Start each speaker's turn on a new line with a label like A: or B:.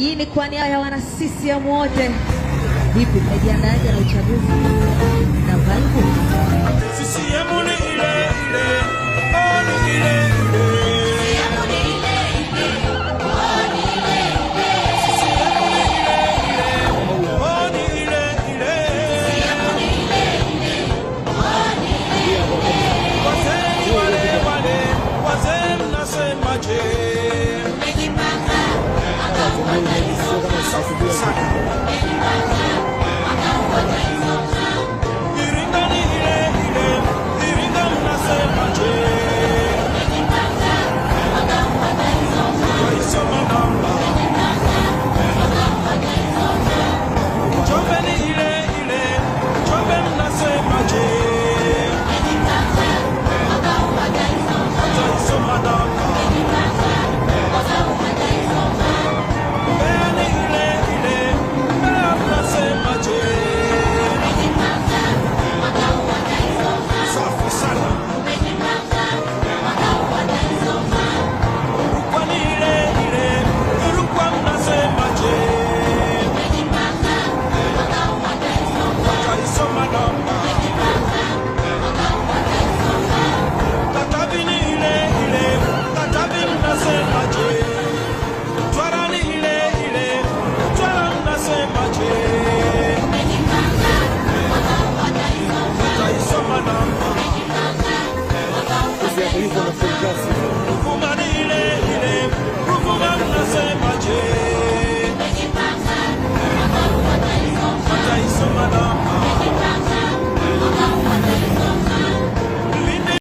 A: Hii ni kwa niaba ya wana CCM wote. Vipi, mmejiandaaje na uchaguzi na vibe?
B: CCM ni ile ile, oh, ni ile ile. CCM ni ile ile, oh, ni ile ile. Oh, ni ile ile. Wazee ni wale wale, wazee mnasemaje? Safi sana. Iringa ni ile ile, Iringa mnasemaje? Waisoma namba. Njombe ni ile ile, Njombe mnasemaje? Wataisoma namba. Mbeya ni ile ile, Mbeya mnasemaje? Safi sana. Rukwa ni ile ile, Rukwa mnasemaje? Wataisoma namba. Katavi ni ile ile, Katavi mnasemaje? Mtwara ni ile ile, Mtwara mnasemaje? Wataisoma namba.
C: Kazi ya taifa na kazi.
B: Ruvuma